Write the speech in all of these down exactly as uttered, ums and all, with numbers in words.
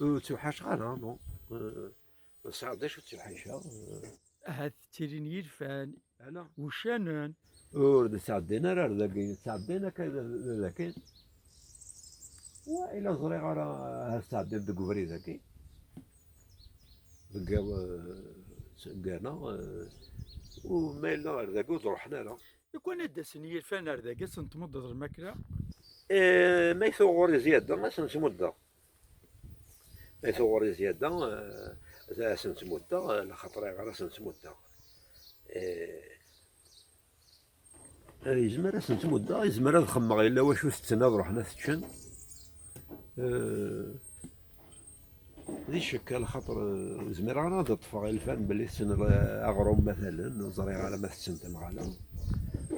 Ur ttuḥaceɣ ara, non. Eh, sɛiɣ d acu ttuḥaceɣ. Eh, Ahat ttilin yilfan, ala. Uccanen. Ur d-ttɛeddin ara ar dagi, ttɛeddin akka d dagi. Wa ila ẓriɣ ara ahat ttɛeddin deg ubrid-agi. Deg iḍ, eh, s-, deg-, neɣ, eh, u ma yella ar dagi ur d-ruḥen ara. Lukan ad d-asen yilfan ar dagi, ad sen-tmuddeḍ lmakla? Eh, ma i tuɣuri zzyada, ad sen-smuddeɣ. Ma i tuɣuri zzyada, eh, ad sen-smuddeɣ, eh, laxaṭer ayɣer ad sen-smuddeɣ. Eh, eh, yezmer ad sen-smuddeɣ, yezmer ad xemmeɣ yella wacu tetten ad ruḥen ad t-ččen. Eh, Di ccekk, lxaṭer, eh, ur zmireɣ ara ad ṭṭfeɣ ilfan belli tessen, eh, aɣrum, matalen, ur ẓriɣ ara ma tessen tamɣala.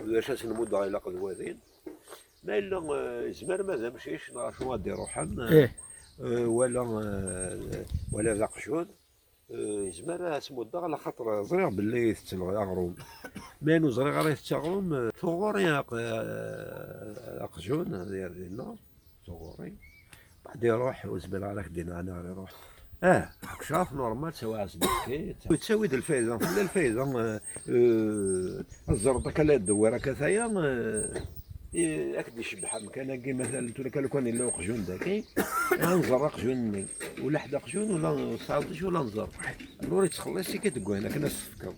D acu ad sen-muddeɣ ilaq d wadin. Ma yella, eh, yezmer ma d amcic neɣ acu ad d-iruḥen, eh, Ih. eh, wala, eh, wala d aqjun, eh, yezmer ad as-muddeɣ, lxaṭer ẓriɣ belli tetten aɣrum. Ma ur ẓriɣ ara itett aɣrum, eh, tuɣuri aq-, eh, aqjun, eh, dinna. Tuɣuri. Baɛd iruḥ, ur zmireɣ ara ak-d-iniɣ aniɣer iruḥ. Ah, aqecraf normal, ttawi-as-d. Yettawi-d lfayda, tella lfayda, eh, eh, ad ẓreḍ akka la ddewwir akka taya, eh, eh, ad k-d-icebbeḥ amkan-agi, matalen, tura kan lukan yella uqjun dagi, ad nẓer aqjun-nni, ula ḥedd aqjun, ula tesɛiḍ d acu, ula nẓer. Alors yettxelliṣ-ik-id deg wayen akken ad s-tefkeḍ.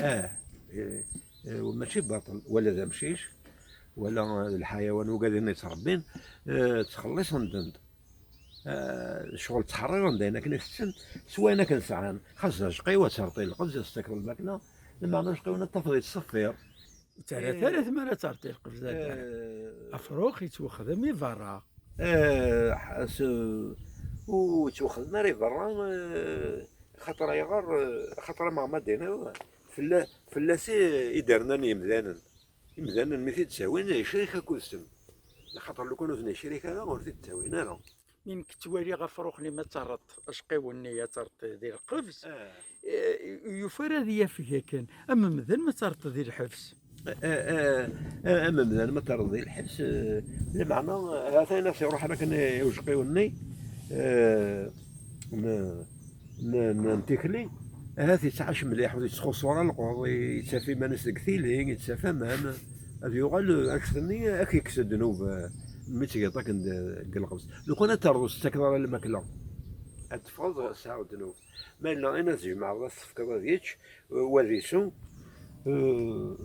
Ah, eh, eh, mačči baṭel, wala d amcic, wala d lḥayawan wigad i ttrebbin, eh, ttxelliṣen-ten-d. Eh, ccɣel ttḥerriren-d ayen akken i tetten, s wayen akken sɛan. Xas d acqiw, ad terṭi lqebz, ad s-takeḍ lmakla, lameɛna acqiwen ad tafeḍ yettṣeffir. Ur ttara ara tmara ad terṭi lqebz. Eh, Afrux yettwexdem i berra. Eh, s-, ur yettwexdem ara i berra, eh, xaṭer ayɣer, eh, xaṭer ameɣma d-iniḍ, fella-, fell-as i, i d-rnan yemdanen. Imdanen mi t-id-ttawin, yecrik akked-sen. Axaṭer lukan ur ten-yecrik ara, ur t-id-ttawin ara. Mi nekk ttwaliɣ afrux-nni ma terreḍ acqiw-nni ad terreḍ di lqebz, eh, ur yufi ara ad yafeg akken. Am umdan ma terreḍ di lḥebs. Eh, eh, eh, eh, am umdan ma terreḍ di lḥebs, eh, lameɛna, eh, atan ad t-iruḥen akken i ucqiw-nni, eh, n-, n-, n-, n tikli, ahat yettɛac mliḥ, ur yettxuṣṣu ara lqeḍ, yettaf iman-is deg tili, yettaf aman, ad yuɣal, eh, anect-nni ad k-yekkes ddnub, eh, mi tgiḍ akken d-, deg lqebz. Lukan ad terreḍ ur s-tettakeḍ ara lmakla, ad teffɣeḍ tesɛiḍ ddnub. Ma yella ayen ad tjemɛeḍ ad s-tefkeḍ ad yečč, eh, u ad isew, eh,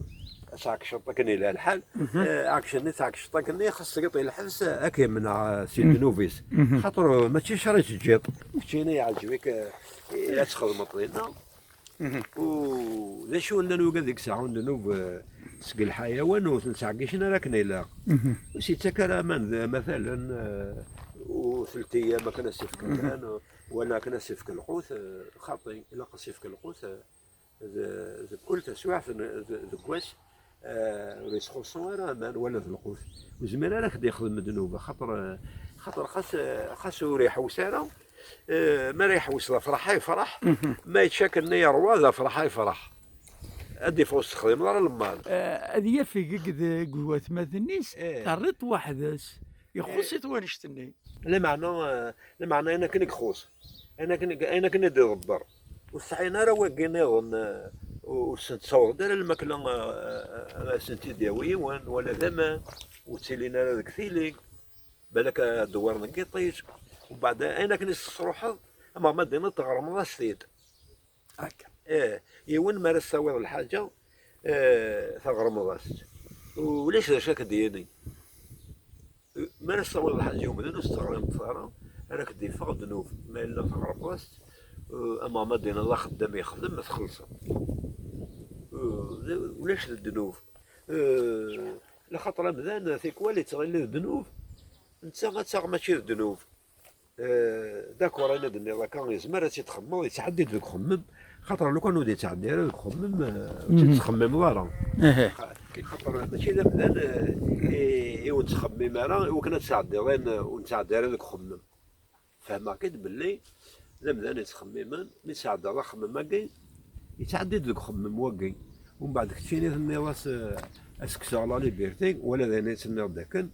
ad tɛekceḍ akken yelha lḥal, eh, action-nni tɛekceḍ akken-nni, xas tgiḍ i lḥebs, eh, ad k-yemneɛ, eh, si ddnub-is. Xaṭer, eh, mačči ccer i teǧǧiḍ. Keččini iɛǧeb-ik, eh, ad txedmeḍ dinna. U d acu llan wigad i yesɛun ddnub, eh, seg lḥayawan ur ten-ttɛeggicen ara akken ilaq. Ur s-yettak ara aman d, matalen, eh, u telt ayyam akken ad s-ifk aman, wala akken ad s-ifk lqut, eh, xaṭi, ilaq ad s-ifk lqut, eh, d-, deg kul taswiɛt n-, d-, deg wass, eh, ur yettxuṣṣu ara aman wala d lqut. Ur yezmir ara ad k-d-yexdem ddnub, xaṭer, xaṭer xas, xas ur iḥewwes ara, eh, mi ara iḥewwes d afraḥ ay yefraḥ, ma yečča akken-nni yerwa d afraḥ ay yefraḥ. Ad d-iffeɣ ur s-texdimeḍ ara lemmal. Eh, ad yafeg deg, deg watmaten-is, eh, terriḍ-t weḥd-s. Ixuṣṣ-it wanect-nni. Lameɛna, eh, lameɛna ayen akken i ixuṣ, ayen akken i, ayen akken i d-iḍebber, ur sɛin ara wagi nniḍen, eh, ur, ur sen-tessaweḍ ara lmakla, eh, eh, ad sen-tt-id-yawi yiwen, wala d aman, ur ttilin ara deg tili, balak ad dewwren deg yiṭij, umbeɛd ayen akken i s-tesruḥeḍ, ama ma d-tiniḍ teɣremḍ-as-t-id. Akka. Eh, yiwen mi ara s-tawiḍ lḥaǧa, eh, teɣremḍ-as-tt. Ulac d acu ad k-d-yini. Mi ara s-tawiḍ lḥaǧa i umdan ur s-teɣrimeḍ ara, ara k-d-iffeɣ ddnub. Ma yella teɣremḍ-as-tt, eh, ama ma d-tiniḍ axeddam yexdem, ma txellṣeḍ. Eh, ulac d ddnub. Eh, laxaṭer amdan tikwal yettɣilli d ddnub, netta ad taɣ mačči d ddnub. Eh, d'accord, ayen ad d-nniḍ akka, yezmer ad tt-id-txemmeḍ, yettɛeddi-d deg uxemmem, xaṭer lukan ur d-yettɛeddi ara deg uxemmem, eh, ur tt-id-tettxemmimeḍ ara. Xaṭer mačči d amdan, eh, i, i ur nettxemmim ara, i wakken ad tesɛeddiḍ ayen ur nettɛeddi ara deg uxemmem. Fehmeɣ-k-id belli d amdan yettxemmimen, mi tesɛeddaḍ axemmem-agi, yettɛeddi-d deg uxemmem wagi. Umbeɛd keččini tenniḍ-as, eh, ad s-kkseɣ la liberté, wala d ayen i tenniḍ d akken,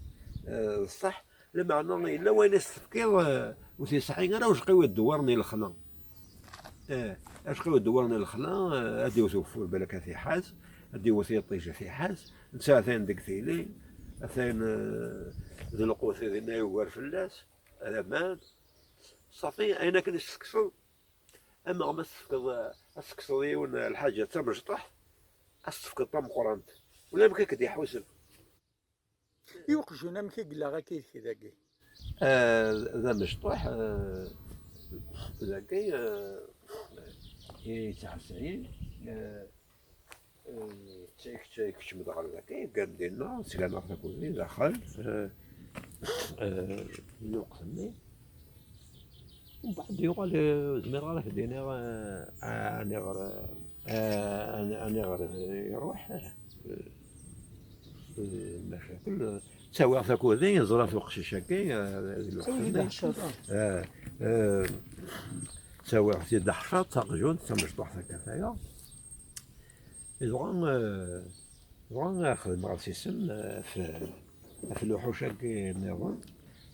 eh, d ṣṣeḥ, Lameɛna yella wayen i s-tefkiḍ, eh, ur t-yesɛi ara ujeqqiw iddewwaren i lexla. Eh, ajeqqiw iddewwaren i lexla, eh, ad iwet ugeffur balak ad t-iḥaz, ad iwet yiṭij ad t-iḥaz, netta atan deg tili, atan, eh, d lqut dinna yugar fell-as, d aman. Ṣafi, ayen akken i s-tekkseḍ, ama ma s-tefkeḍ, eh, ad s-tekkseḍ yiwen, eh, lḥaǧa d tamecṭuḥt, ad s-tefkeḍ tameqqrant. Ulamek i k-d-iḥuseb. I uqjun, amek i yella akka deg dagi? Ah, d amecṭuḥ, ah, dagi, ah, yettɛessayen, ah, ah, kečč-, keččem-d ɣer dagi, yeggan dinna, slan ɣer takudi, daxel, ah, ah, lweqt-nni. Mbeɛd yuɣal, eh, ur zmireɣ ara ad k-d-iniɣ, eh, eh, aniɣer, eh, aniɣer, eh, iruḥ, eh, eh, macakil, eh, ttawiɣ takudi, ẓriɣ-t uqcic-agi, eh, d lweqt-nni. Eh, eh, ttawiɣ-t-id d aḥeccaḍ, d taqjunt, d tamecṭuḥt akka tayeḍ. Dɣa, eh, dɣa xedmeɣ asisem, eh, ɣef, ɣef lewḥuc-agi nniḍen.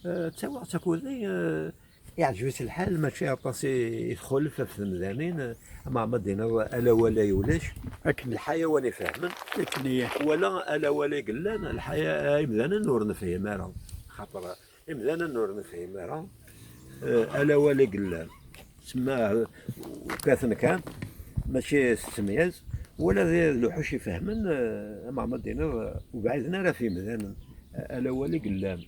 Eh, ttawiɣ-tt akudi, eh, iɛǧeb-itt lḥal, mačči aṭas i, i txulef ɣef temdanin, eh, ama ma d-tiniḍ ala awal ay ulac, akken lḥayawan ifehmen, akken i wala ala awal ay yellan, lḥaya-, imdanen ur nefhim ara. Xaṭer imdanen ur nefhim ara, eh, ala awal i yellan. Tsemma, eh, ukaten kan, mačči s ttemyaz, wala d, d lewḥuc ifehmen, eh, ama ma d-tiniḍ, eh, ur bɛiden ara ɣef yimdanen, eh, ala awal i yellan.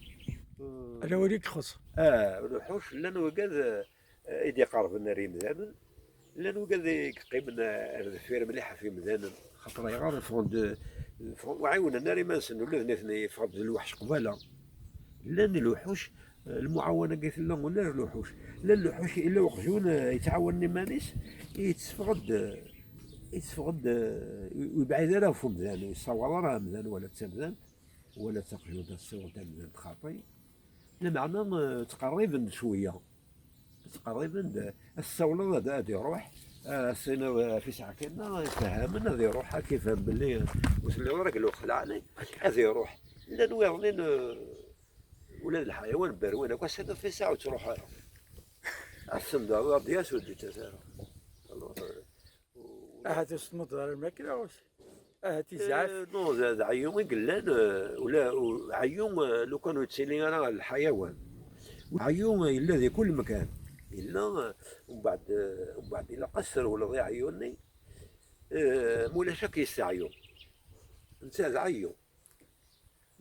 Ala awal i ixuṣṣ. Ah, lewḥuc llan wigad, eh, i d-iqerben ar yimdanen, llan wigad i yeqqimen ar deffir mliḥ ɣef yimdanen, xaṭer ayɣer ffɣen-d, ffɣen, ur ɛiwnen ara iman-nsen, ula d nitni ffɣen-d d lweḥc qbala. Llan lewḥuc, eh, lmuɛawana-agi tella ula d lewḥuc. Llan lewḥuc, illa uqjun, eh, yettɛawanen iman-is, yetteffeɣ-d, eh, yetteffeɣ-d, eh, ur yebɛid ara ɣef umdan, ur yessawaḍ ara amdan wala d tamdant, wala d taqjunt ad tessiweḍ tamdant xaṭi. Lameɛna, eh, ttqerriben-d cwiya. Ttqerriben-d, ad tessawleḍ ad, ad iruḥ, ad as-tiniḍ, eh, fi saɛa kan, ifehhamen ad iruḥ, ad k-ifhem belli ur telliḍ ara deg lweqt lɛali, ad iruḥ. Llan wiḍnin, eh, ula d lḥayawan berwin akk, ad as-tiniḍ fi saɛa ur ttruḥ ara. Ad tsendeḍ, ad d-yas ur d-yettas ara. Alors, eh, Ahat ur s-tnuḍ ara lmakla, ɣus? Ahat izɛef. Eh, non, d, d ɛeyyu i yellan, eh, ula, u-, ɛeyyu, eh, lukan ur yettili ara lḥayawan. Ɛeyyu, eh, yella di kul mkan. Yella, eh, umbeɛd, eh, umbeɛd ilaq ad srewleḍ i ɛeyyu-nni. Eh, mulac ad k-yesseɛyu. Netta d ɛeyyu.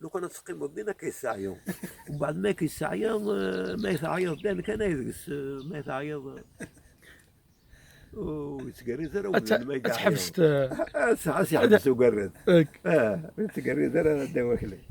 Lukan ad teqqimeḍ din, ad k-yesseɛyu. Umbeɛd ma k-yesseɛya, eh, ma teɛyiḍ dan kan ay deg-s, eh, ma teɛyiḍ, eh, ur yettgerriz ara umdan ma yeɛya. Ad tḥebseḍ, eh, ad s-, ad s-yeḥbes ugerrad. Ah, ur yettgerriz ara ddaw akli.